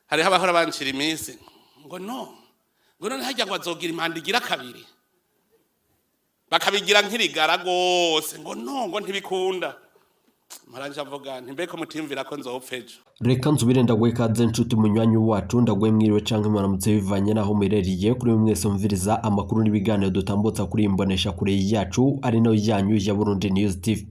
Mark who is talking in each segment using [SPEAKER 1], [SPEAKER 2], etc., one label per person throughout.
[SPEAKER 1] Hariho abahora bancira iminsi ngo no ngo none harya ngo azogira impanda igira kabiri, bakabigira nk'irigara rwose, ngo no ngo ntibikunda. Mparanje avuga nti: "Mbeko mutimvira ko nzopfa ejo?"
[SPEAKER 2] Reka nsubire ndaguhe ikaze, nshuti munywanyi wacu. Ndaguhe mwiriwe canke mwaramutse, bivanye naho muherereye. Kuri mwese mumviriza amakuru n'ibiganiro dutambutsa kuri iyi mbonesha kure yacu, ari nayo yanyu ya Burundi News TV,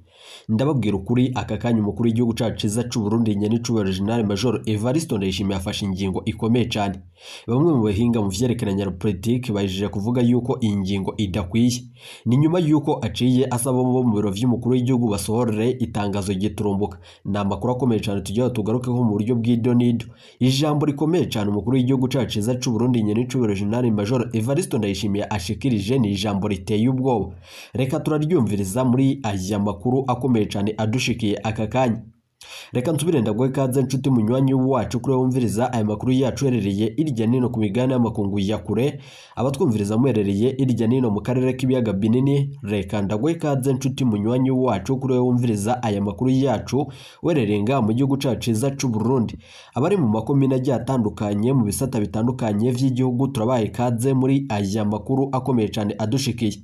[SPEAKER 2] ndababwira ukuri, aka kanya umukuru w'igihugu cacu ciza c'u Burundi, nyenicubahiro General Major Evariste Ndayishimiye, afashe ingingo ikomeye cane. Bamwe mu bahinga mu vyerekeranye na politike bahejeje kuvuga yuko iyi ngingo idakwiye. Ni nyuma yuko aciye asaba bo mu biro vy'umukuru w'igihugu basohorere itangazo giturumbuka. Ni amakuru akomeye cane tugira tugarukeho mu buryo bw'idonido. Ijambo rikomeye cane umukuru w'igihugu cacu ciza c'u Burundi, nyenicubahiro General Major Evariste Ndayishimiye, ashikirije ni ijambo riteye ubwoba. Reka turaryumviriza muri aya makuru akomeye cane adushikiye aka kanya. Reka nsubire ndaguhe ikaze, nshuti munywanyi wacu, kuri wumviriza aya makuru yacu uherereye irya nino ku migabane y'amakungu ya kure, abatwumviriza muherereye irya nino mu karere k'ibiyaga binini. Reka ndaguhe ikaze, nshuti munywanyi wacu, kuri wumviriza aya makuru yacu uherereye ngaha mu gihugu cacu ciza c'u Burundi, abari mu makomine agiye atandukanye, mu bisata bitandukanye vy'igihugu, turabaha ikaze muri aya makuru akomeye cane adushikiye.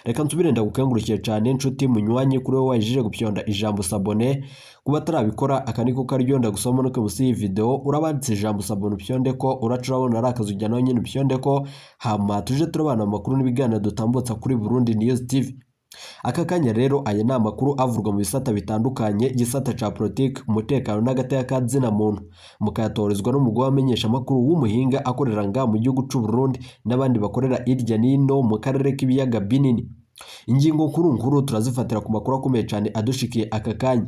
[SPEAKER 2] Reka nsubire ndagukengurukiye cane, nshuti munywanyi, kuri wowe wajije gupyonda ijambo s'abonner. Kuba atarabikora, aka niko karyo ndagusoma no musi y'iyi video urabanditse ijambo s'abonner, upyonde ko uraca urabona ari akazu ujya nawe nyine upyonde ko, hama tuje turabana amakuru n'ibiganiro dutambutsa kuri Burundi News TV. Aka kanya rero aya ni amakuru avurwa mu bisata bitandukanye, igisata ca politike, umutekano n'agateka ka zina muntu, mukayatorezwa n'umugwi w'abamenyeshamakuru w'umuhinga akorera ngaha mu gihugu c'u Burundi n'abandi bakorera irya nino mu karere k'ibiyaga binini. Ingingo nkuru nkuru turazifatira ku makuru akomeye cyane adushikiye aka kanya.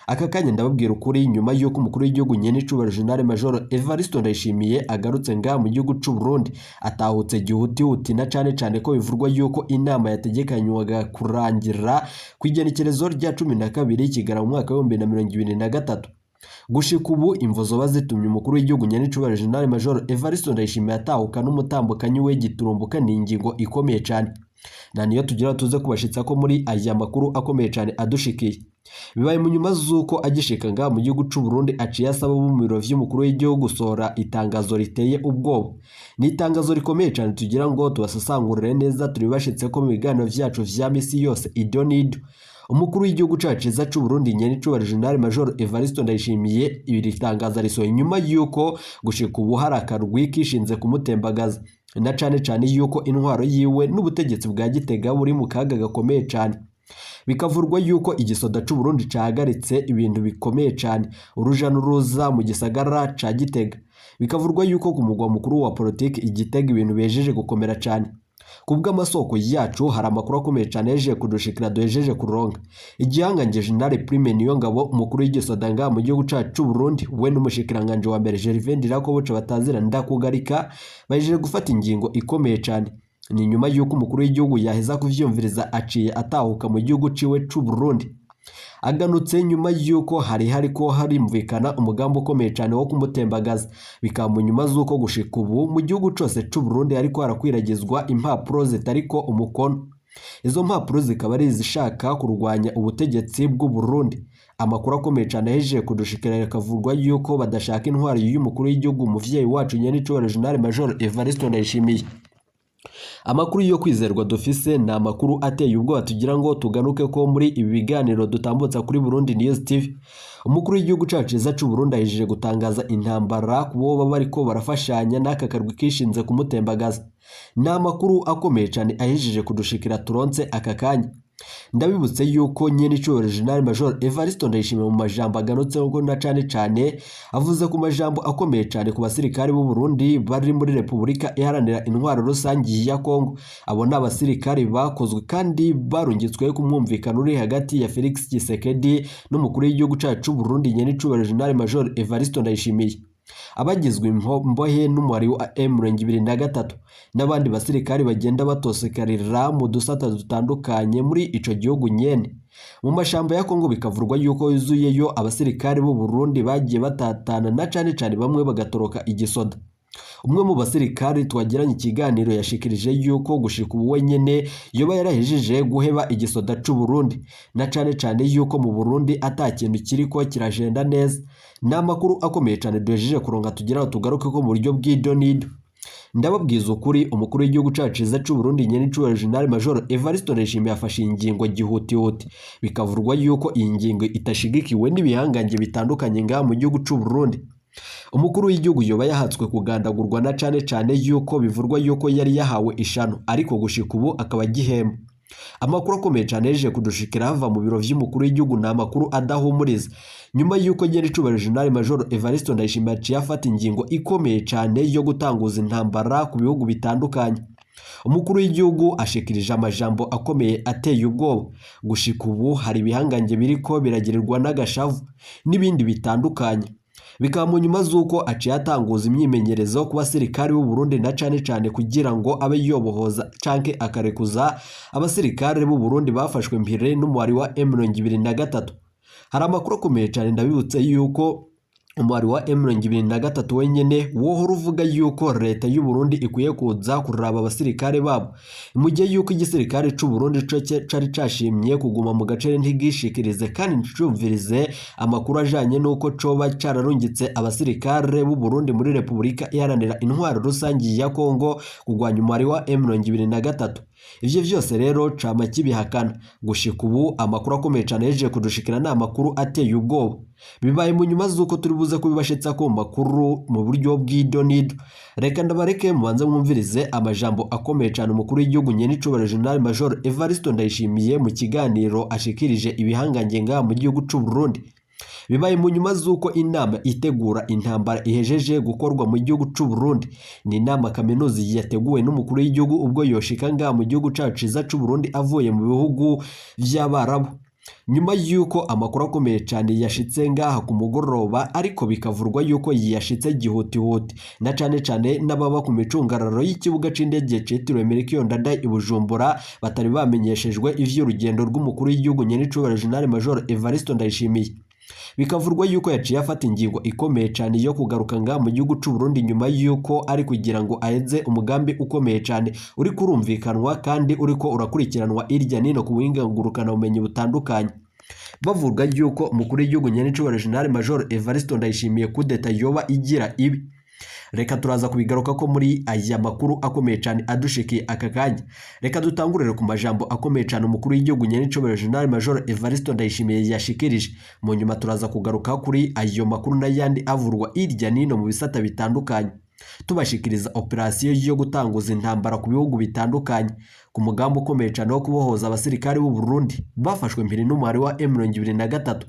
[SPEAKER 2] Aka kanya ndababwira ukuri, nyuma y'uko umukuru w'igihugu nyenicubahiro General Major Evariste Ndayishimiye agarutse ngaha mu gihugu c'u Burundi, atahutse gihutihuti, na cane cane ko bivurwa yuko inama yategekanywaga kurangira ku igenekerezo rya 12 Kigarama mu mwaka wa 2023. Gushika ubu imvo zoba zitumye umukuru w'igihugu nyenicubahiro General Major Evariste Ndayishimiye atahuka n'umutambukanyi we giturumbuka ni ingingo ikomeye cane, na niyo tugira tuze kubashitsa ko muri aya makuru akomeye cyane adushikiye. Bibaye mu nyuma z'uko agishika ngaha mu gihugu c'u Burundi aciye asaba bo mu biro vy'umukuru w'igihugu gusohora itangazo riteye ubwoba. Ni itangazo rikomeye cyane tugira ngo tubasasangurire neza, turibashitse ko mu biganiro vyacu vya misi yose idonido. Umukuru w'igihugu cacu ciza c'u Burundi nyenicubahiro General Major Evariste Ndayishimiye, iri tangazo risohoye nyuma y'uko gushika ubu hari akarwi kishinze kumutembagaza, na cane cane yuko intwaro yiwe n'ubutegetsi bwa Gitega buri mu kaga gakomeye cane. Bikavurwa yuko igisoda c'u Burundi cahagaritse ibintu bikomeye cane, uruja n'uruza mu gisagara ca Gitega. Bikavurwa yuko ku mugwa mukuru wa politiki i Gitega ibintu bejeje gukomera cane. Kubw'amasoko yacu hari amakuru akomeye cyane yejeje kudushikira, duhejeje kuronka. Igihangange General Prime Niyongabo, umukuru w'igisoda ngaha mu gihugu cacu c'u Burundi, we n'umushikiranganje wa mbere Gervais Ndirakobuca batazira ndakugarika, bahejeje gufata ingingo ikomeye cyane. Ni nyuma y'uko umukuru w'igihugu yaheza kuvyumviriza, aciye atahuka mu gihugu ciwe c'u Burundi. Aganutse nyuma y'uko hari hariko harimvikana umugambi ukomeye cyane wo kumutembagaza. Bikaba mu nyuma z'uko gushika ubu mu gihugu cose c'u Burundi hariko harakwiragizwa impapuro zitariko umukono. Izo mpapuro zikaba ari izishaka kurwanya ubutegetsi bw'u Burundi. Amakuru akomeye cyane ahejeje kudushikira, akavurwa yuko badashaka intwaro y'umukuru w'igihugu, umuvyeyi wacu nyenicubahiro General Major Evariste Ndayishimiye. Amakuru yo kwizerwa dufise ni amakuru ateye ubwoba, tugira ngo tugaruke ko muri ibi biganiro dutambutsa kuri Burundi News TV. Umukuru w'igihugu cacu ciza c'u Burundi ahejeje gutangaza intambara ku boba bariko barafashanya n'aka karwi kishinze kumutembagaza. Ni amakuru akomeye cane ahejeje kudushikira, turonse aka kanya. Ndabibutse yuko nyene icubahiro General Major Evariste Ndayishimiye, mu majambo aganutseho na cane cane avuze ku majambo akomeye cane ku basirikare b'u Burundi bari muri Repubulika Iharanira Intwaro Rusangi ya Kongo. Abo ni abasirikare bakozwe kandi barungitswe ku mwumvikano uri hagati ya Felix Tshisekedi n'umukuru w'igihugu cacu c'u Burundi nyene icubahiro General Major Evariste Ndayishimiye, abagizwe imbohe n'umubare wa M23 n'abandi basirikari bagenda batosekarira mu dusata dutandukanye muri ico gihugu nyene. Mu mashamba ya Kongo bikavurwa yuko yuzuyeyo abasirikari b'u Burundi bagiye batatana, na cane cane bamwe bagatoroka igisoda. Umwe mu basirikare twagiranye ikiganiro yashikirije yuko gushika ubu wenyene yoba yarahejeje guheba igisoda c'u Burundi, na cane cane yuko mu Burundi ata kintu kiriko kiragenda neza. Ni amakuru akomeye cane duhejeje kuronka tugira ngo tugaruke ko mu buryo bw'idonido. Ndababwiza ukuri, umukuru w'igihugu cacu ciza c'u Burundi nyenicubahiro General Major Evariste Ndayishimiye yafashe ingingo gihutihuti, bikavurwa yuko iyi ngingo itashigikiwe n'ibihangange bitandukanye ngaha mu gihugu c'u Burundi. Umukuru w'igihugu yoba yahatswe kugandagurwa na cane cane yuko bivurwa yuko yari yahawe ishano, ariko gushika ubu akaba agihemba. Amakuru akomeye cane yaje kudushikira hava mu biro vy'umukuru w'igihugu ni amakuru adahumuriza, nyuma yuko nyenicubahiro General Major Evariste Ndayishimiye yaciye afata ingingo ikomeye cane yo gutanguza intambara ku bihugu bitandukanye. Umukuru w'igihugu ashikirije amajambo akomeye ateye ubwoba. Gushika ubu hari ibihangange biriko biragirirwa n'agashavu n'ibindi bitandukanye, bikaba mu nyuma z'uko aciye atanguza imyimenyerezo ku basirikare b'u Burundi, na cane cane kugira ngo abe yobohoza canke akarekuza abasirikare b'u Burundi bafashwe mpire n'umwari wa M23. Hari amakuru akomeye cane, ndabibutse yuko umwari wa M23 wenyene wohora uvuga yuko leta y'u Burundi ikwiye kuza kuraba abasirikare babo, mu gihe yuko igisirikare c'u Burundi co cari cashimye kuguma mu gace ntigishikirize kandi nticumvirize amakuru ajanye n'uko coba cararungitse abasirikare b'u Burundi muri Repubulika Iharanira Intwaro Rusangi ya Kongo kugwanya umwari wa M23. Ivyo vyose rero cama kibihakana. Gushika ubu amakuru akomeye cane yaje kudushikira ni amakuru ateye ubwoba, bibaye mu nyuma z'uko turi buze kubibashitsa ko makuru mu buryo bw'idonido. Reka ndabareke mubanze mwumvirize amajambo akomeye cane umukuru w'igihugu nyenicubahiro General Major Evariste Ndayishimiye mu kiganiro ashikirije ibihangange ngaha mu gihugu c'u Burundi. Bibaye mu nyuma z'uko inama itegura intambara ihejeje gukorwa mu gihugu c'u Burundi. Ni inama kaminuza yateguwe n'umukuru w'igihugu ubwo yoshika ngaha mu gihugu cacu ciza c'u Burundi avuye mu bihugu vy'Abarabu, nyuma y'uko amakuru akomeye cane yashitse ngaha ku mugoroba, ariko bikavurwa yuko yashitse gihutihuti, na cane cane n'ababa ku micungararo y'ikibuga c'indege citiriwe Melchior Ndadaye i Bujumbura batari bamenyeshejwe ivy'urugendo rw'umukuru w'igihugu nyenicubahiro General Major Evariste Ndayishimiye. Bikavurwa yuko yaciye afata ingingo ikomeye cane yo kugaruka ngaha mu gihugu c'u Burundi, nyuma yuko ari kugira ngo aheze umugambi ukomeye cane uri kurumvikanwa kandi uriko urakurikiranwa irya nino ku buhinga ngurukanabumenyi butandukanye. Bavuga yuko umukuru w'igihugu nyenicubahiro General Major Evariste Ndayishimiye kudeta yoba igira ibi. Reka turaza kubigaruka ko muri aya makuru akomeye cane adushikiye aka kanya. Reka dutangurire ku majambo akomeye cane umukuru w'igihugu nyenicubahiro General Major Evariste Ndayishimiye yashikirije. Mu nyuma turaza kugaruka kuri ayo makuru n'ayandi avurwa irya nino mu bisata bitandukanye, tubashikiriza operasiyo yo gutanguza intambara ku bihugu bitandukanye ku mugambi ukomeye cane wo kubohoza abasirikare b'u Burundi bafashwe mpiri n'umwari wa M23.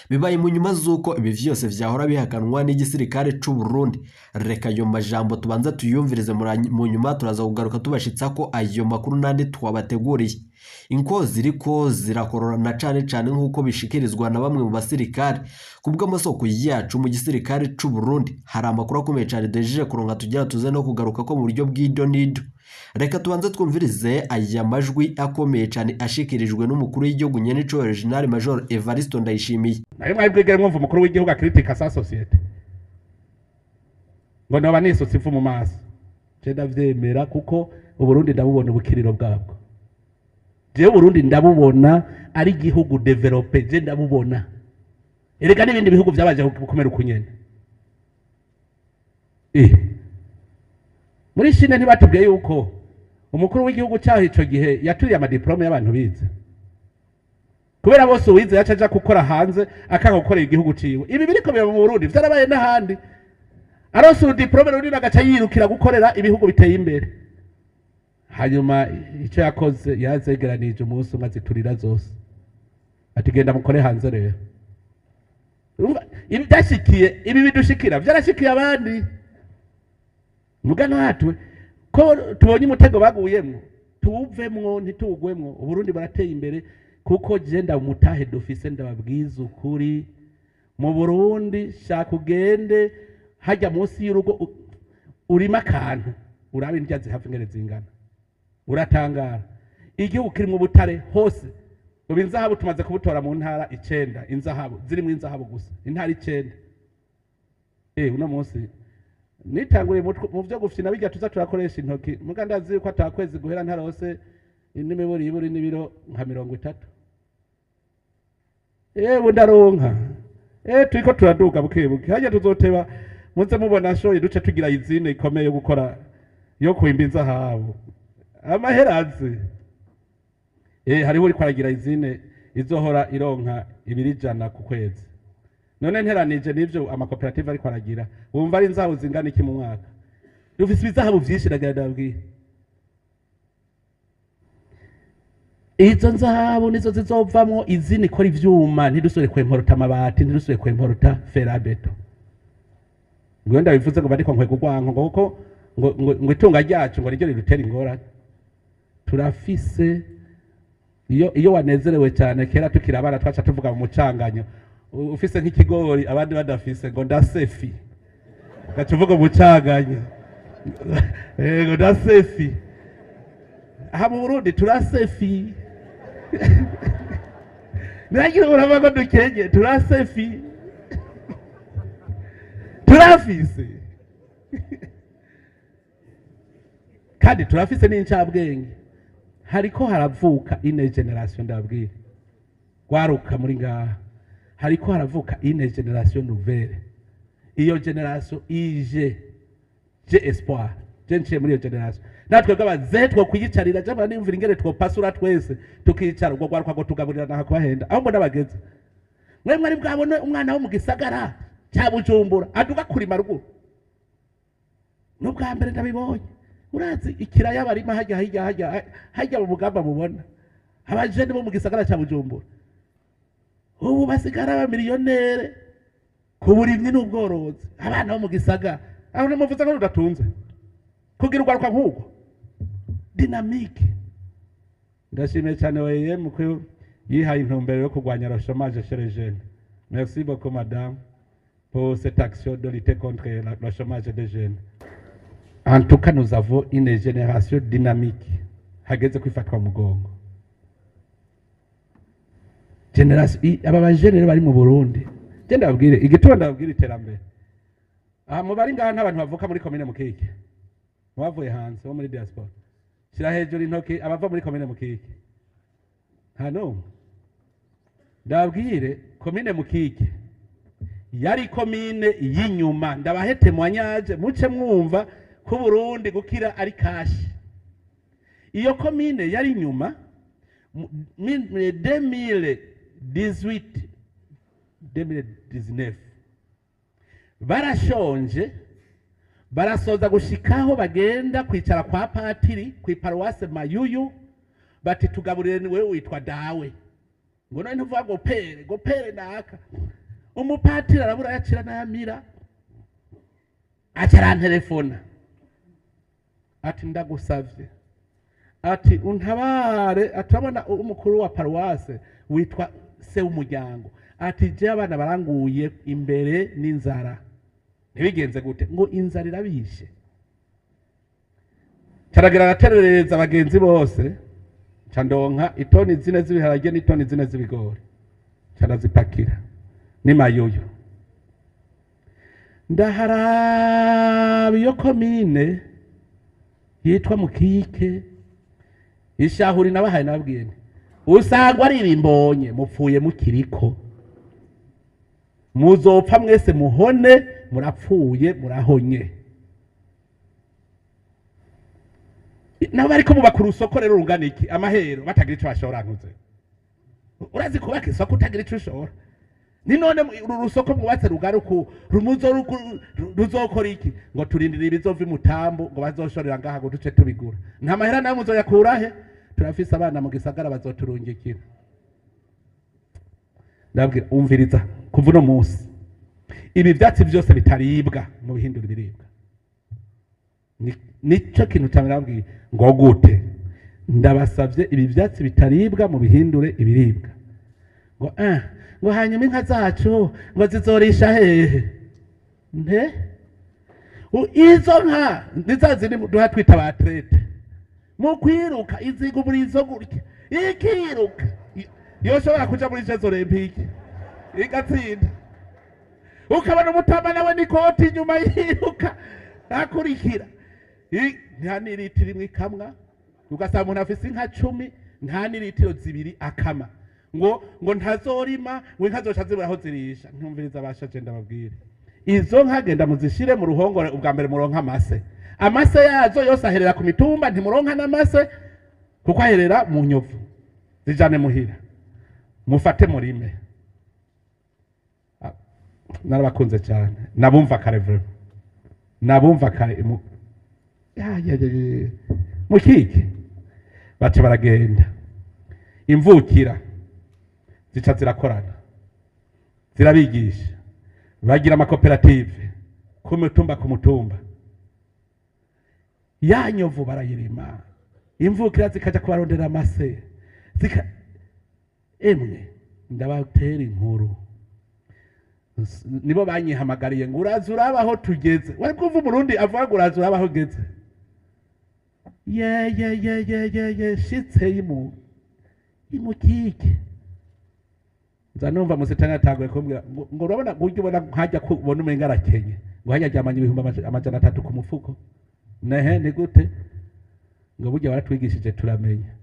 [SPEAKER 2] Bibaye mu nyuma z'uko ibi vyose vyahora bihakanwa n'igisirikare c'u Burundi. Reka ayo majambo tubanza tuyumvirize, mu nyuma turaza kugaruka tubashitsa ko ayo makuru n'andi twabateguriye. Inko ziriko zirakorora cane cane nk'uko bishikirizwa na bamwe mu basirikare kubw'amasoko yacu mu gisirikare c'u Burundi. Hari amakuru akomeye cane duhejeje kuronka tugira tuze no kugaruka ko mu buryo bw'idonido. Reka tubanze twumvirize aya majwi akomeye cane ashikirijwe n'umukuru w'igihugu nyenicubahiro General Major Evariste Ndayishimiye.
[SPEAKER 1] Nayo mwabwigere mwumva umukuru w'igihugu akritika sa société ngo noba nisutse ivu mu maso. Je ndavyemera kuko Uburundi ndabubona ubukiriro bwabwo. Jewe Uburundi ndabubona ari igihugu développé, je ndabubona. Erega n'ibindi bihugu vyabaje gukomera ukunyene. Muri Chine ntibatubwiye yuko umukuru w'igihugu cyaho ico gihe yaturiye amadiplome y'abantu bize, kubera bose uwize yaca aja gukora hanze akanga gukorera igihugu ciwe. Ibi biriko biba mu Burundi vyarabaye n'ahandi, aronse urudiplome runini agaca yirukira gukorera ibihugu biteye imbere. Hanyuma icyo yakoze, yazegeranije umunsi umwe aziturira zose, ati genda mukore hanze. Rero urumva, ibi byashikiye, ibi bidushikira vyarashikiye abandi. Muga natwe ko tubonye umutego baguyemwo, tuwuvemwo ntituwugwemwo. Uburundi burateye imbere kuko je ndamutahe dufise, ndababwiza ukuri. Mu Burundi shaka ugende hajya munsi y'urugo urime akantu urabe indya zihava ingene zingana, uratangara. Igihugu kirimwo ubutare hose. Ubu inzahabu tumaze kubutora mu ntara 9, inzahabu zirimo inzahabu gusa, intara 9. Uno munsi Nitanguriye mu vyo gufyina bijya tuza turakoresha intoki, muga ndazi yuko atakwezi guhera ntarose n'imiburiburi n'ibiro nka 30. Ewe, ndaronka. Turiko turaduga buke buke, hajya tuzoteba muze mubona shoye duce tugira izine ikomeye yo gukora, yo kwimba inzahabu. Amahera azi. Hariho uriko aragira izine izohora ironka 200 ku kwezi. None nteranije n'ivyo amakoperative ariko aragira, wumva ari inzahabu zingana iki mu mwaka? Dufise ibizahabu vyinshi. Ndagira ndababwira, izo nzahabu nizo zizovamwo izina ikora ivyuma, ntidusubire kwemporota amabati, ntidusubire kwemporota fer à béton. Ngo ndabivuze ngo bariko nkwega urwanko, ngo kuko ngo itunga ryacu ngo niryo ridutera ingorane. Turafise iyo wanezerewe cyane, kera tukiri abana twaca tuvuga mu mucanganyo, ufise nk'ikigori abandi badafise, ngo ndasefi, gaca uvuga umucanganyo, ngo ndasefi. Aha mu Burundi turasefi, niragira urava ngo dukenye, turasefi, turafise, kandi turafise n'incabwenge. Hariko haravuka une génération, ndabwira gwaruka muri ngaha, hariko haravuka une génération nouvelle. Iyo génération ije, j'ai espoir. Je nciye muri iyo génération, natwe bw'abazehe twokwiyicarira jamara nimvira ingene twopasura twese tukicara, ubwo gwaruka ngo tugaburira naha kubahenda aho mbona bageze. Mwe mwari bwabone umwana wo mu gisagara cya Bujumbura aduga kurima ruguru? N'ubwa mbere ndabibonye. Urazi ikiraya barima hajya hirya, hajya hajya mu mugamba, mubona abajene bo mu gisagara cya Bujumbura ubu basigara abamiliyonere ku burimyi n'ubworozi. Abana bo mu gisagara aho namuvuze ko rudatunze kugira urwaruka nk'urwo dynamique. Ndashimiye cyane OIM ko yihaye intumbero yo kurwanya le chômage chez les jeunes. Merci beaucoup, madame, pour cette action de lutter contre le chômage des jeunes. En tout cas, nous avons une génération dynamique hageze kwifatwa mu mugongo. Génération aba bajene rero bari mu Burundi, je ndababwire igituma ndababwire iterambere. Aha mu bari ngaha n'abantu bavuka muri komine Mukike, mu bavuye hanze bo muri diaspora, shira hejuru intoki abava muri komine Mukike. Nta n'umwe. Ndababwire, komine Mukike yari komine y'inyuma. Ndabahe témoignage muce mwumva ko Burundi gukira ari kashi. Iyo komine yari inyuma 2018, 2019, barashonje, barasoza gushikaho bagenda kwicara kwa patiri ku iparuwase Mayuyu, bati: "Tugaburire, ni wewe witwa dawe." Ngo none ntuvuga ngo père, ngo père naka. Umupatiri arabura yacira n'ayamira, aca arantelefona ati: "Ndagusavye," ati, "untabare." Ati: "Urabona umukuru wa paruwase witwa se w'umuryango," ati, "je abana baranguye imbere n'inzara, ntibigenze gute?" Ngo inzara irabishe. Caragira araterereza bagenzi bose, ca ndonka itoni 4 z'ibiharage n'itoni 4 z'ibigori, ca ndazipakira n'imayuyu. Ndaharaba iyo komine yitwa Mukike, ishahuri nabahaye, nababwiye nti: "Usangwa ari ibimbonye mupfuye mukiriko, muzopfa mwese muhone, murapfuye murahonye." Nabo bariko bubaka urusoko rero rungana iki amahero, batagira ico bashora. Nkuze urazi kubaka isoko utagira ico ushora? Ni none uru rusoko mwubatse rugari uku rumuzo ruzokora iki? Ngo turindire ibizova imutambo, ngo bazoshorera ngaha ngo duce tubigura. Nta mahera nawe muzoyakura he? Turafise abana mu gisagara bazoturungikira. Ndabwira, umviriza, kuva uno munsi ibi vyatsi vyose bitaribwa mu bihindura ibiribwa. Nico kintu cyane nababwiye. Ngo gute? Ndabasavye, ibi vyatsi bitaribwa mu bihindure ibiribwa. Ngo ngo hanyuma inka zacu ngo zizorisha hehe? Nte izo nka ni za zindi duha twita ba athlètes mu kwiruka, iziga umurizo gutya ikiruka, yoshobora kuja muri Jeux Olympiques igatsinda. Ukabona umutama nawe n'ikoti inyuma yiruka. Akurikira nta n'iritiro imwe ikamwa, ugasanga umuntu afise inka 10 nta n'iritiro 2 akama, ngo ntazorima, ngo inka zoca zibura aho zirisha. Ntumviriza abashaje, ndababwire, izo nka genda muzishire mu ruhongore. Ubwa mbere muronka amase, amase yazo yose aherera ku mitumba, ntimuronka n'amase kuko aherera mu nyovu. Zijane muhira, mufate murime. Ah, narabakunze cyane, nabumva kare, vraiment nabumva kare ya, ya, ya, ya. Mukike baca baragenda, imvukira zica zirakorana, zirabigisha, bagira amakoperative ku mutumba ku mutumba. Ya nyovu barayirima, imvukira zikaja kubarondera amase zika. Emwe, ndabatera inkuru, nibo banyihamagariye ngo uraza uraba aho tugeze. Wari kumva Umurundi avuga ngo uraza uraba aho ugeze? Ye ye ye ye ye ye, shitse imu imukike, nza numva musitani yatanguye kumbwira ngo urabona buryo ubona nkajya kubona umenga arakenye, ngo hajya aryamanye ibihumbi 300 ku mufuko. Nehe, ni gute? Ngo burya baratwigishije, turamenya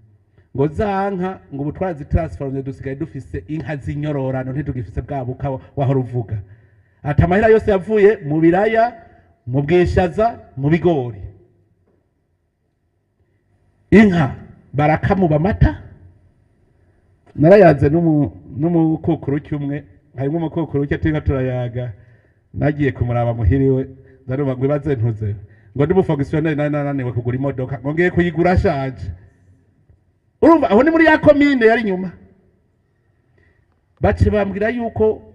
[SPEAKER 1] ngo za nka, ngo ubu twarazitransformye, dusigaye dufise inka z'inyororano, ntitugifise bwa buka wahora uvuga. Ati amahera yose yavuye mu biraya, mu bwishaza, mu bigori. Inka barakamuba amata. Narayanze n'umukukuru cy'umwe, harimo umukukuru cye turiko turayaga, nagiye kumuraba muhiriwe, ndarumva ngo ibaze ntuze ngo ndi umufonctionnaire, nari nananiwe kugura imodoka, ngo ngiye kuyigura ashaje. Urumva aho ni muri ya komine yari inyuma. Bace bambwira yuko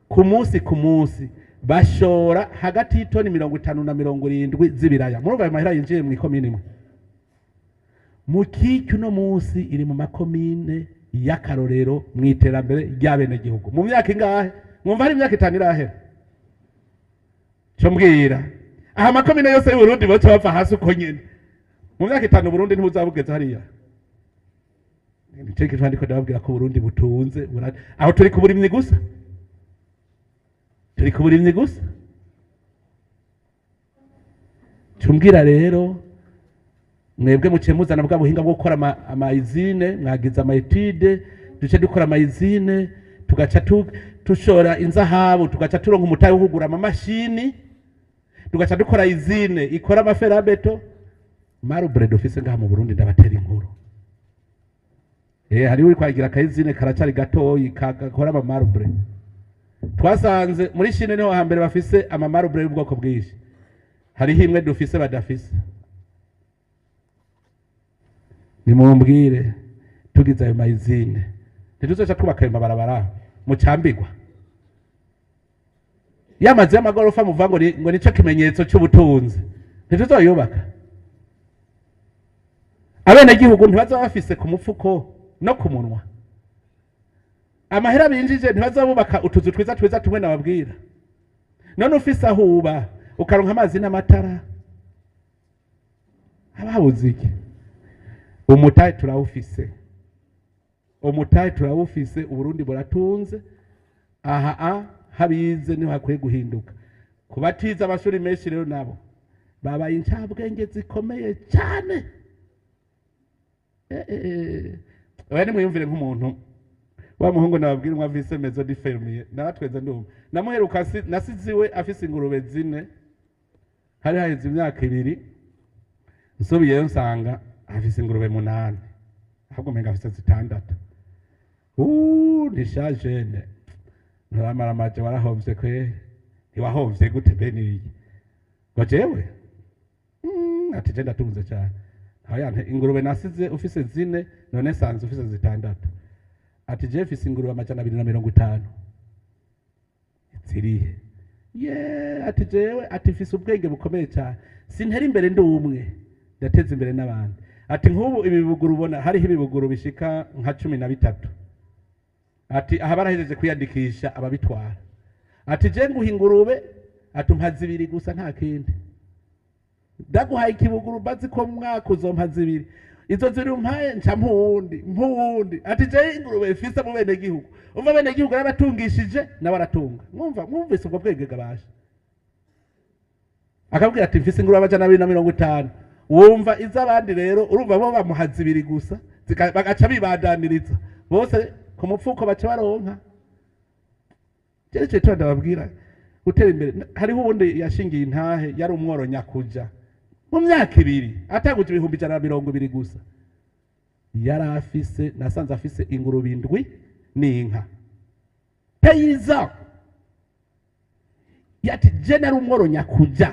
[SPEAKER 1] ku munsi ku munsi bashora hagati y'itoni 50 na 70 z'ibiraya. Murumva ayo mahera yinjiye mu ikomine imwe? Mukike uno munsi iri mu makomine y'akarorero mu iterambere ry'abenegihugu. Mu myaka ingahe? Mwumva hari imyaka 5 irahera? Cyo mbwira, aha amakomine yose y'Uburundi boca bava hasi uko nyene, mu myaka 5 Burundi ntibuzaba bugeze hariya? Nico gituma ndiko ndababwira ko Burundi butunze. Aho turi ku burimyi gusa, turi ku burimyi gusa. Cumbwira rero, mwebwe muciye muzana bwa buhinga bwo gukora ama usine, mwagize ama études, duce dukora ama usine, tugaca tushora inzahabu, tugaca turonka umutahe wo kugura amamashini, tugaca dukora usine ikora ama fer à béton, marbre dufise ngaha mu Burundi. Ndabatera inkuru, hariho uri kwagira aka usine karacari gatoyi gakora ama marbre. Twasanze muri Chine niho hambere bafise ama marbre y'ubwoko bwinshi, hariho imwe dufise badafise. Nimumbwire, tugize ayo ma usine, ntituzoca twubaka ayo mabarabara mucambigwa yamazu y'amagorofa muvuga ngo nico kimenyetso c'ubutunzi? Ntituzoyubaka? Abenegihugu ntibazaba bafise ku mufuko no ku munwa amahera binjije? Ntibazaba bubaka utuzu twiza twiza tumwe nababwira? None ufise aho uba, ukaronka amazi n'amatara, haba habuze iki? Umutahe turawufise, umutahe turawufise. Uburundi buratunze. Aha a habize niho hakwiye guhinduka. Ku batize amashuri menshi rero, nabo babaye incabwenge zikomeye cyane. Oya, nimwiyumvire nk'umuntu wa muhungu nababwira, umwe afise maison de fermier. Naratweze ndumva namuheruka nasize iwe afise ingurube 4, hari haheze imyaka 2. Nsubiyeyo nsanga afise ingurube 8, ahubwo umenga afise 6. Ni sha jeune, nturamara warahovye kwe. Ntiwahovye gute bene iyi? Ngo jewe, ati je ndatunze cyane. Oya, ingurube nasize ufise 4, none sanze ufise 6. Ati je mfise ingurube 250. Zirihe? Ye, ati jewe, ati mfise ubwenge bukomeye cyane, sintera imbere ndi umwe, ndateza imbere n'abandi. Ati nk'ubu ibi bibuguru ubona, hariho ibibuguru bishika nka 13. Ati aha barahejeje kwiyandikisha ababitwara. Ati je nguha ingurube, ati umpa 2 gusa, nta kindi. Ndaguhaye ikibuguru, bazi ko mu mwaka uzompa 2, izo 2 umpaye nca mpuwundi mpuwundi. Ati je ingurube mfise mu bene gihugu, umva, bene gihugu yarabatungishije nawe aratunga. Mwumva, mwumvise ubwo bwenge gabasha? Akabwira ati: "Mfise ingurube 250." Wumva iz'abandi rero, urumva bo bamuha zibiri gusa, bagaca bibandaniriza bose ku mupfuko, baca baronka. Cyerekeye cyo ndababwira gutera imbere. Hariho uwundi yashingiye intahe, yari umworo nyakuja, mu myaka 2 ataguje 120 000 gusa, yari afise, nasanze afise ingurube indwi n'inka. Paysan yati: "Je nari umworo nyakuja,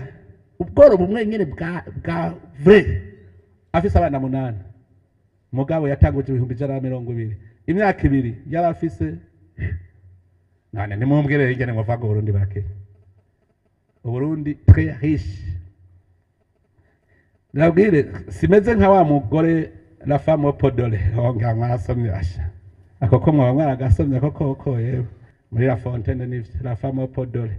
[SPEAKER 1] ubworo bumwe nyene bwa vrai." Afise abana munani, mugabo yatanguje 120 000, imyaka 2 yari afise. None nimumbwire ingene muva ngo Burundi bake. Uburundi très riche. Nabwire simeze nka wa mugore, la femme au peau dorée. Onga mwarasomye asha ako ko mwaba mwaragasomye ako koko, yewe, muri La Fontaine nivyo. La femme au peau dorée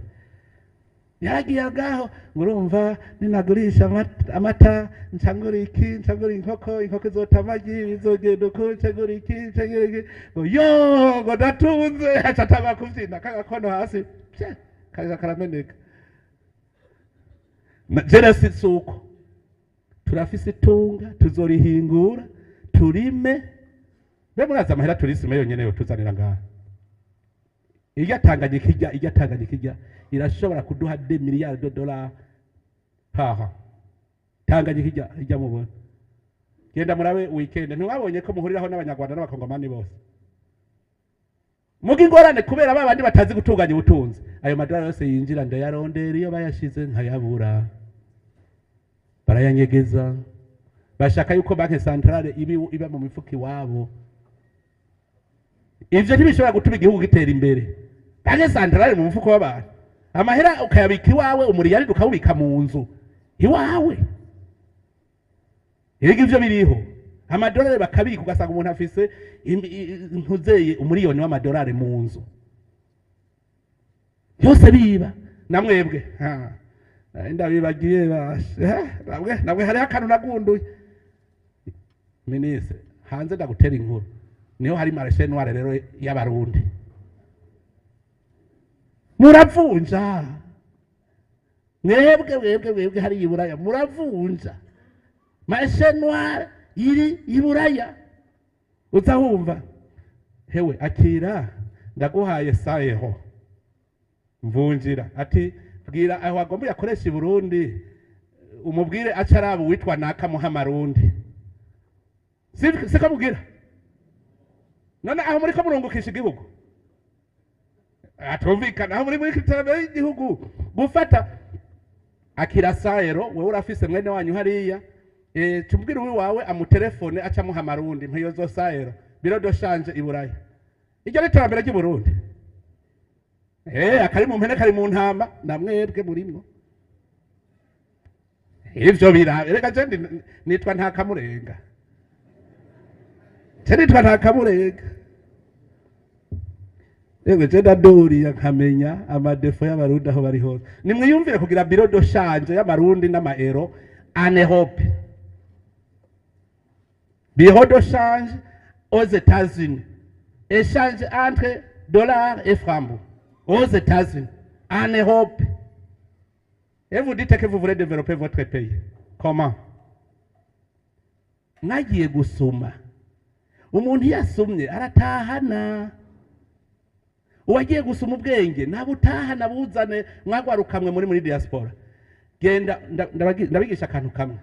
[SPEAKER 1] yaragiye ngaho ngo: "Urumva ninagurisha amata, ncangura iki, ncangura inkoko, inkoko izota amagi, bizogenda uko, ncangura iki, ncangura iki," ngo yo ngo ndatunze. Aca atangura kuvyina kagakono hasi, pye, kaja karameneka. Jere si uko turafise itunga, tuzorihingura, turime. Mbe murazi amahera tourisme yonyene yotuzanira ngaha? Irya Tanganyika, irya Tanganyika irya irashobora kuduha 2 milliards de dollars haha. Tanganyika irya mubona, genda murabe weekend, ntiwabonye ko muhuriraho n'Abanyarwanda n'Abakongomani bose? Muga ingorane, kubera ba bandi batazi gutunganya ubutunzi, ayo madolari yose yinjira ndayarondera iyo bayashize nkayabura, barayanyegeza. Bashaka yuko Banque centrale iba mu mifuko iwabo. Ivyo ntibishobora gutuma igihugu gitera imbere. Banque centrale mu mufuko w'abantu, amahera ukayabika iwawe, umuriyaridi ukawubika mu nzu iwawe. Erega ivyo biriho, amadolari bakabika, ugasanga umuntu afise ntuzeye umuriyoni w'amadolari mu nzu yose biba. Namwebwe ha, ndabibagiye bashe. Namwe hariho akantu nagunduye, minisitiri hanze ndagutera inkuru. Niho hari marché noir rero y'Abarundi, muravunja mwebwe, mwebwe, mwebwe hari iburaya muravunja. Marché noir iri iburaya, uza wumva: "Hewe, akira, ndaguhaye sayeho, mvunjira." Ati: "Bwira aho agomba yakoresha i Burundi, umubwire aca araba uwitwa naka muhamarundi." Siko mubwira? None aho muriko murungukisha igihugu, atumvikana aho muri iterambere ry'igihugu? Gufata akira sayero, wewe urafise mwene wanyu hariya, tumubwire uwiwawe amutelefone, aca amuha amarundi, mpiyo zo sayero, bureau de change i Buraya. Iryo ni iterambere ry'i Burundi. Akari mu mpene kari mu ntama, namwebwe murimwo ivyo birabe. Reka je nitwa Ntakamurenga, je nitwa Ntakamurenga. Ewe, je ndaduriya nkamenya ama défauts y'Abarundi aho bari hose. Nimwiyumvire kugira bureau de change y'Amarundi n'amaero en Europe, bureau de change aux États-Unis, échange entre dollars et francs aux États-Unis, en Europe, et vous dites que vous voulez développer votre pays. Comment? Mwagiye gusuma. Umuntu iyo asumye aratahana. Uwagiye gusoma ubwenge ntabutahana, buzane. Mwagwarukamwe muri diaspora, genda ndabigisha akantu kamwe.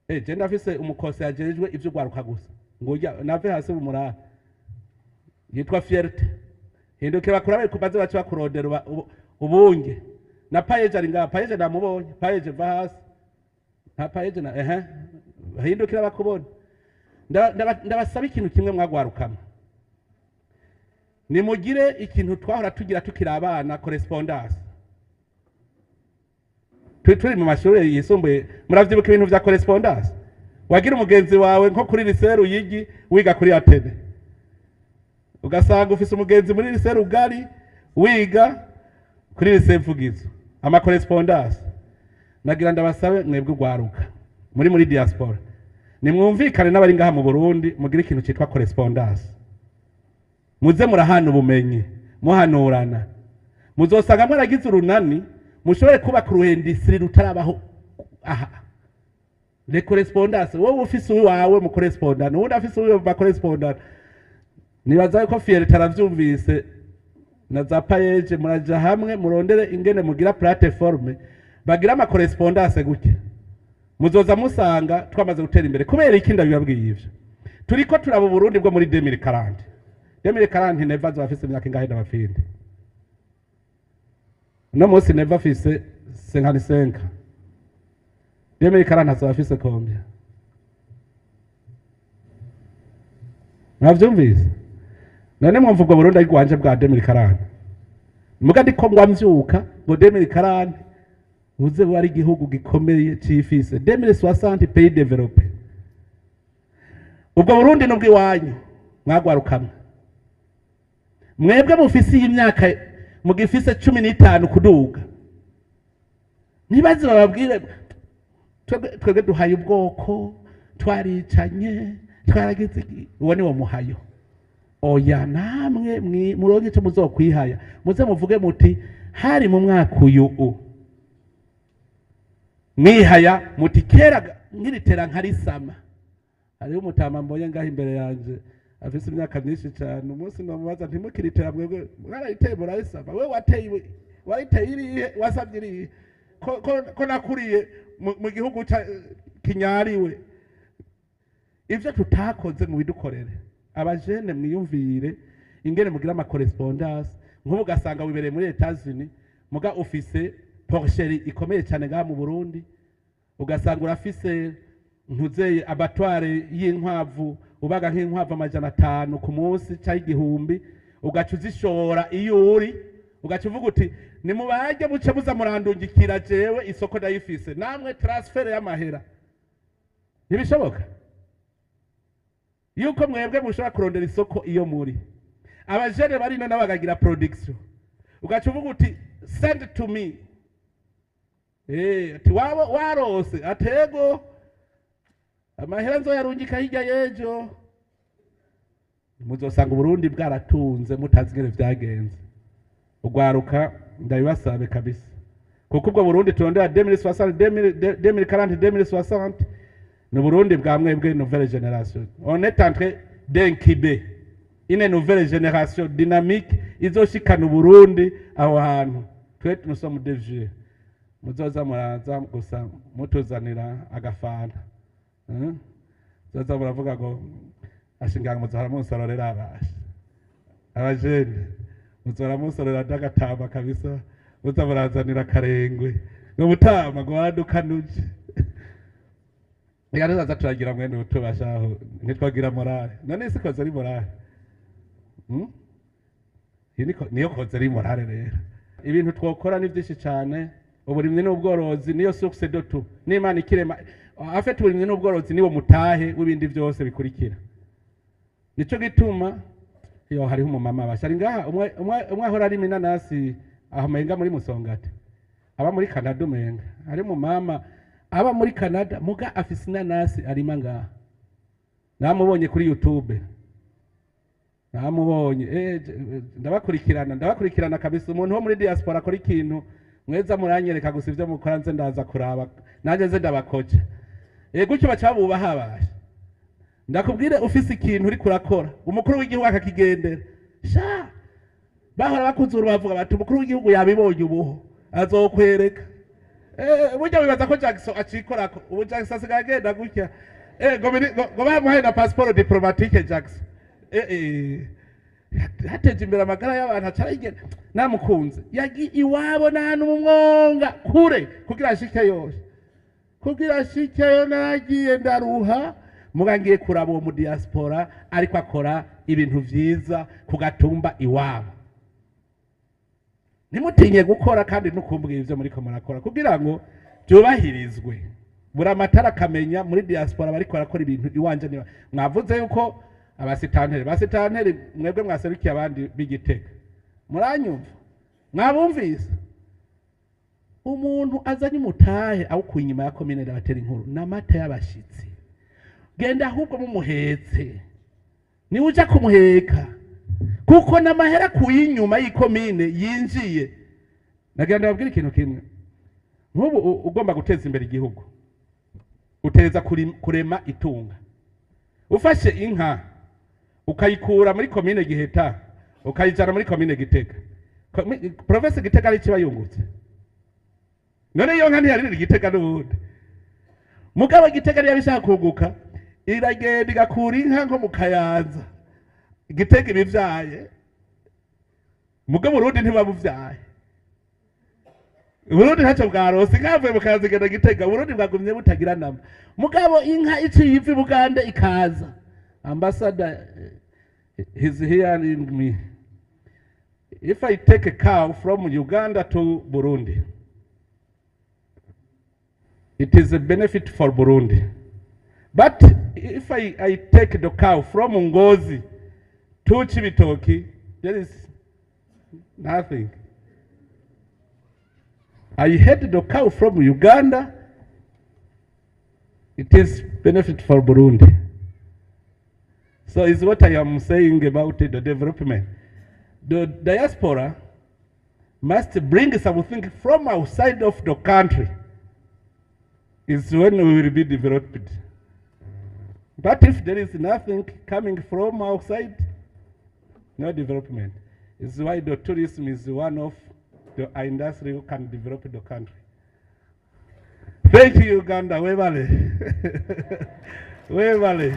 [SPEAKER 1] Je ndafise umukose yajejwe ivy'ugwaruka gusa, ngo urya nave hasi bumurara, yitwa Fierté. Hindukira bakurabe, baze bace bakurondera ubunge na Payeje ari ngaha. Payeje namubonye. Payeje, va hasi. Nta Payeje na ehe, hindukira bakubona. Ndabasaba ikintu kimwe, mwagwarukamwe: nimugire ikintu twahora tugira tukiri abana, correspondance. Turi mu mashuri yisumbuye, muravyibuka ibintu vya correspondance? Wagira umugenzi wawe nko kuri lycée Ruyigi, wiga kuri Atene, ugasanga ufise umugenzi muri lycée Rugari, wiga kuri lycée Mvugizo. Ama correspondance. Nagira ndabasabe mwebwe ugwaruka muri diaspora, nimwumvikane n'abari ngaha mu Burundi, mugire ikintu citwa correspondance, muze murahana ubumenyi, muhanurana. Muzosanga mwaragize urunani. Mushobore kubaka uru industrie rutarabaho aha. Les correspondances, wowe ufise uwawe mu correspondant, uwundi afise uwiwe mu correspondant. Nibaza yuko Fierté aravyumvise na za PAEEJ, muraja hamwe murondere ingene mugira plateforme, bagira ama correspondance gutya, muzoza musanga twamaze gutera imbere. Kubera iki ndabibabwiye ivyo? Turiko turaba Uburundi bwo muri 2040. 2040 Neva azoba afise imyaka ingahe? Ndabafinde uno munsi Neva afise 55. 2040 azoba afise combien? Mwavyumvise? None mwumva ubwo Burundi ari rwanje bwa 2040? Muga ndiko ngwa mvyuka ngo 2040 buze buba ari igihugu gikomeye cifise, 2060 pays développé. Ubwo Burundi nubwo iwanyu mwagwarukamwe, mwebwe mufise iyi myaka, mugifise 15 kuduga, ntibaze bababwire twebwe duhaye ubwoko, twaricanye, twaragize iki. Uwo ni wo muhayo. Oya, namwe muronke ico muzokwihaya, muze muvuge muti hari mu mwaka uyu u mwihaya muti kera nkiritera nkarisama. Hariho umutama mbonye ngaho imbere yanje afise imyaka myinshi cyane. Umunsi namubaza, ntimukiritera mwebwe mwarayiteye murarisama? We wateye, wariteye irihe? Wasabye irihe? Ko nakuriye mu gihugu kinyariwe. Ivyo tutakoze mubidukorere. Abajene, mwiyumvire ingene mugira ama correspondance. Nk'ubu ugasanga wibereye muri Etats-Unis, muga ufise porcherie ikomeye cyane ngaha mu Burundi, ugasanga urafise ntuzeye abattoir y'inkwavu, ubaga nk'inkwavu 500 ku munsi cyangwa 1000, ugaca uzishora iyo uri, ugaca uvuga uti nimubage muce muza murandungikira, jewe isoko ndayifise. Namwe transfert y'amahera ntibishoboka yuko mwebwe mushobora kurondera isoko iyo muri? Abajene bari ino nabo bakagira production, ugaca uvuga uti send to me. Ati wabo warose atego amahera nzoyarungika hirya y'ejo. Muzosanga Uburundi bwaratunze mutazi ingene vyagenze. Ugwaruka, ndabibasabe kabisa, kuko ubwo Burundi turondera 2060, 2040, 2060 ni Burundi bwa mwebwe, nouvelle génération. On est en train d'incuber une nouvelle génération dynamique izoshikana Uburundi aho hantu. Twe nous sommes des vieux, muzoza muraza gusa mutuzanira agafanta. Muzoza muravuga ngo ashinga, muzohora munsororera abasha abajene, muzora munsororera ndagatamba kabisa, muza murazanira akarengwe ngo mutama ngo waradukanuje. Reka tuzaza turagira mwene utubashaho, ntitwagira morale. None isi koze ari morale? Iyi niyo koze ari morale. Rero ibintu twokora ni byinshi cyane. Uburimyi n'ubworozi niyo source de tout n'Imana ikirema. Afite uburimyi n'ubworozi niwo mutahe w'ibindi byose bikurikira. Nico gituma iyo hariho umumama abasha ari ngaha, umwe ahora arima inanasi aho menga muri Musongati, aba muri Canada. Umenga hari umumama aba muri Canada, muga afise inanasi arima ngaha. Namubonye kuri YouTube, namubonye. Ndabakurikirana kabisa. Umuntu wo muri diaspora akora ikintu, mweza muranyereka gusa ivyo mukora, nze ndaza kuraba nanjye nze ndabakoca. Gutyo baca bubaha abasha. Ndakubwire, ufise ikintu uriko urakora, umukuru w'igihugu akakigendera, sha bahora bakuzura bavuga bati umukuru w'igihugu yabibonye, ubuho azokwereka. Burya wibaza ko Jackson acikorako? Ubu Jackson asigaye agenda gutya. Ngo bamuhaye na passeport diplomatique Jackson. Hateje imbere amagara y'abantu, acara yigenda. Namukunze, yagiye iwabo n'ahantu mu mwonga kure kugira ashike yose, kugira ashikeyo. Naragiye ndaruha, muga ngiye kuraba uwo mu diaspora ariko akora ibintu vyiza ku gatumba iwabo. Ntimutinye gukora kandi nukumbwira ivyo muriko murakora kugira ngo byubahirizwe. Buri amatara akamenya muri diaspora bariko barakora ibintu iwanje. Niba mwavuze yuko abasitanteri, basitanteri mwebwe mwaserukiye abandi b'Igitega, muranyumva? Mwabumvise? Umuntu azanye umutahe awukuye inyuma ya komine, ndabatera inkuru n'amata y'abashitsi. Genda ahubwo mumuhetse, niwe uja kumuheka, kuko n'amahera akuye inyuma y'ikomine yinjiye. Nagira ndababwira ikintu kimwe. Nk'ubu ugomba guteza imbere igihugu, utereza kurema itunga. Ufashe inka ukayikura muri komine Giheta ukayijana muri komine Gitega, province Gitega ari kiba yungutse. None iyo nka ntiyarira Gitega n'ubundi? Mugabo Gitega niyo bishaka kunguka, iragenda igakura inka nko mu Kayanza. Gitega ibivyaye, mugabo Burundi ntibabuvyaye. Burundi ntacyo bwarose. Inka yavuye mu Kayanza igenda Gitega, Burundi bwagumye butagira nama. Mugabo inka iciye iva i Bugande ikaza, ambassador he's hearing me, if I take a cow from Uganda to Burundi, it is a benefit for Burundi. But if I take the cow from Ngozi to Cibitoke, there is nothing. I had the cow from Uganda, it is benefit for Burundi. So is what I am saying about the development. The diaspora must bring something from outside of the country. Is when we will be developed. But if there is nothing coming from outside, no development. It's why the tourism is one of the industry who can develop the country. Thank you, Uganda. Webale. Webale.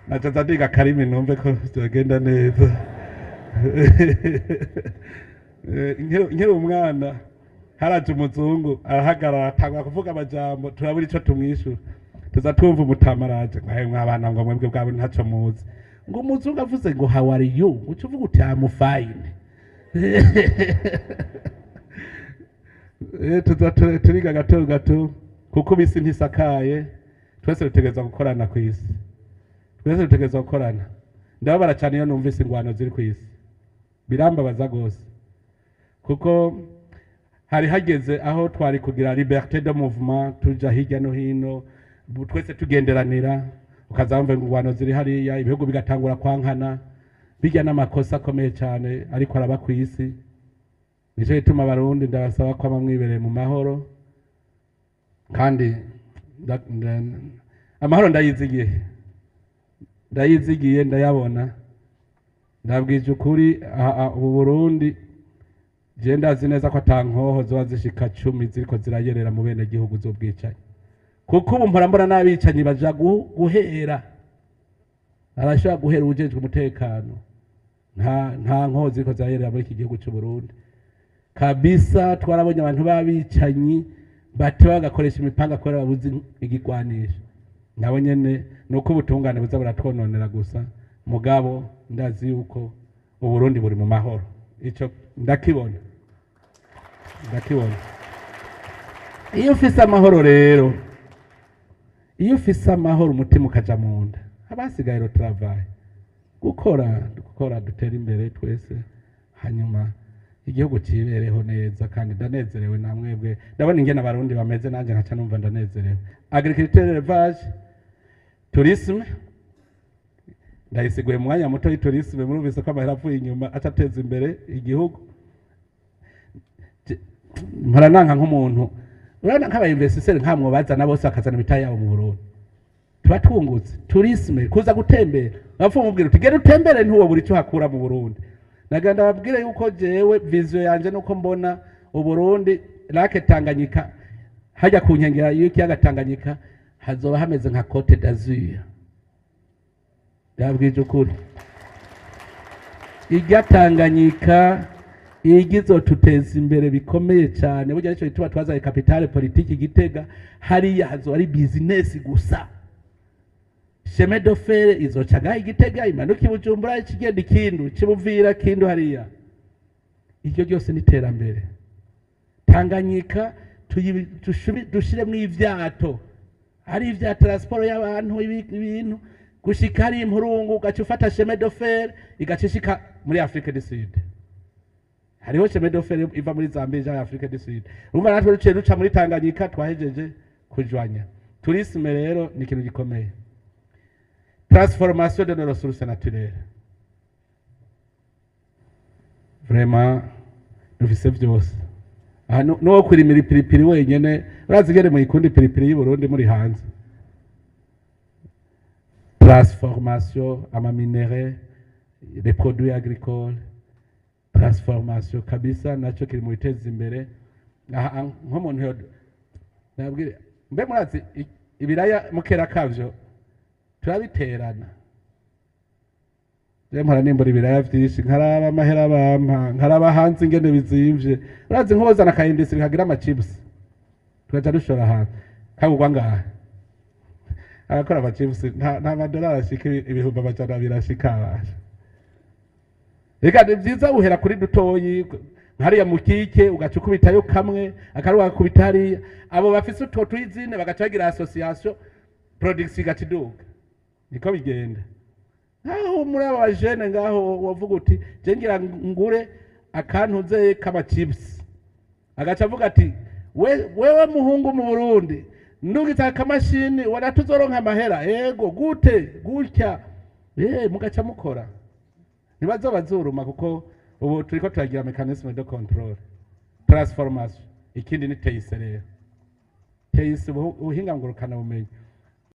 [SPEAKER 1] Nacaza ndiga karimi numve ko byagenda neza. Nkiri umwana haraje umuzungu arahagarara, atangura kuvuga amajambo, turabura ico tumwishura. Tuza twumva umutama araje ngo: "Hey, mwabana," ngo "mwebwe bwabo ntaco muzi," ngo "umuzungu avuze ngo 'How are you?' uca uvuga uti 'I'm fine.'" Tuza turiga gato gato, kuko isi ntisakaye. Twese dutegerezwa gukorana ku isi, twese dutegerezwa gukorana. Ndababara cyane iyo numvise ingwano ziri ku isi, birambabaza rwose, kuko hari hageze aho twari kugira liberté de mouvement, tuja hirya no hino, twese tugenderanira. Ukaza wumva ngo ingwano ziri hariya, ibihugu bigatangura kwankana. Bijya n'amakosa akomeye cyane ariko araba ku isi. Nicyo gituma Abarundi ndabasaba ko mwibereye mu mahoro, kandi amahoro ndayizigiye, ndayizigiye, ndayabona. Ndabwije ukuri, ubu Burundi je ndazi neza ko ata nkoho zoba zishika 10 ziriko zirayerera mu bene gihugu z'ubwicanyi, kuko ubu mpora mbona n'abicanyi baja guhera, arashobora guhera uwujejwe umutekano. Nta nkoho ziriko zirayerera muri iki gihugu c'u Burundi kabisa. Twarabonye abantu b'abicanyi bate bagakoresha imipanga kubera babuze igigwanisho. Nabo nyene ni uko ubutungane buza buratwononera gusa. Mugabo ndazi yuko Uburundi buri mu mahoro, ico ndakibona, ndakibona. Iyo ufise amahoro rero, iyo ufise amahoro, umutima ukaja mu nda, haba hasigaye le travail, gukora, gukora, dutera imbere twese, hanyuma igihugu cibereho neza. Kandi ndanezerewe namwebwe, ndabona ingene Abarundi bameze, nanje nkaca numva ndanezerewe. Agriculture, élevage, tourisme, ndayisiguye mu mwanya muto. Y'itourisme, murumvise ko amahera avuye inyuma aca ateza imbere igihugu. Mpora nanka nk'umuntu, urabona nk'aba investisseurs nkamwo bazana bose bakazana imitahe yabo mu Burundi, tuba twungutse. Tourisme, kuza gutembera, bapfa umubwira uti genda utembere, ntiwobura icyo uhakura mu Burundi. Nagira ndababwire yuko jewe vision yanje nuko mbona Uburundi, Lac Tanganyika hajya ku nkengera y'ikiyaga Tanganyika hazoba hameze nka Côte d'Azur. Ndabwije ukuri, irya Tanganyika igizotuteza imbere bikomeye cyane. Burya nicyo gituma twazaye capitale politique Gitega. Hariya hazoba ari business gusa. Chemin de fer izoca ngaha Igitega, imanuka i Bujumbura, ikigenda Ikindu, kibuvira Kindu hariya. Iryo ryose ni iterambere. Tanganyika dushiremwo ivyato, ari ivya transport y'abantu, ibintu, gushika hari impurungu, ugaca ufata chemin de fer igaca ishika muri Afrique du Sud. Hariho chemin de fer iva muri Zambia ija muri Afrique du Sud. Urumva natwe duciye duca muri Tanganyika, twahejeje kujwanya. Tourisme rero ni ikintu gikomeye. Transformation de nos ressources naturelles, vraiment, Vraiment dufise vyose aha. Nuwo kurimira ipiripiri wenyene, urazi ingene muyikunda ipiripiri y'u Burundi muri hanze. Transformation, ama minerais, les produits agricoles, transformation kabisa naco kiri mu biteza imbere. Aha nk'umuntu nabwire mbe, murazi ibiraya mukera kavyo turabiterana. Je mpora nimbura ibiraya vyinshi, nkaraba amahera bampa, nkaraba hanze ingene bizimvye. Urazi nk'uwozana aka industrie kagira ama chips, tugaca dushora hanze, kagurwa ngaha? Abakora ama chips nta madolari ashika 200,000 ashika abasha. Reka, ni vyiza uhera kuri dutoyi hariya mu kike, ugaca ukubitayo kamwe, akaruha gakubita hariya. Abo bafise utwo tuyizine bagaca bagira association, production igaca iduga. Niko bigenda. Nkaho muri aba bajene ngaho wavuga uti: "Je ngira ngure akantuze k'ama chips", agaca avuga ati: "Wewe muhungu mu Burundi, ndungitse akamashini wana tuzoronka amahera." Ego gute gutya, mugaca mukora, ntibazoba bazuruma, kuko ubu turiko turagira mécanisme de contrôle. Transformation. Ikindi ni TIC rero, TIC, ubuhinga ngurukana bumenyi.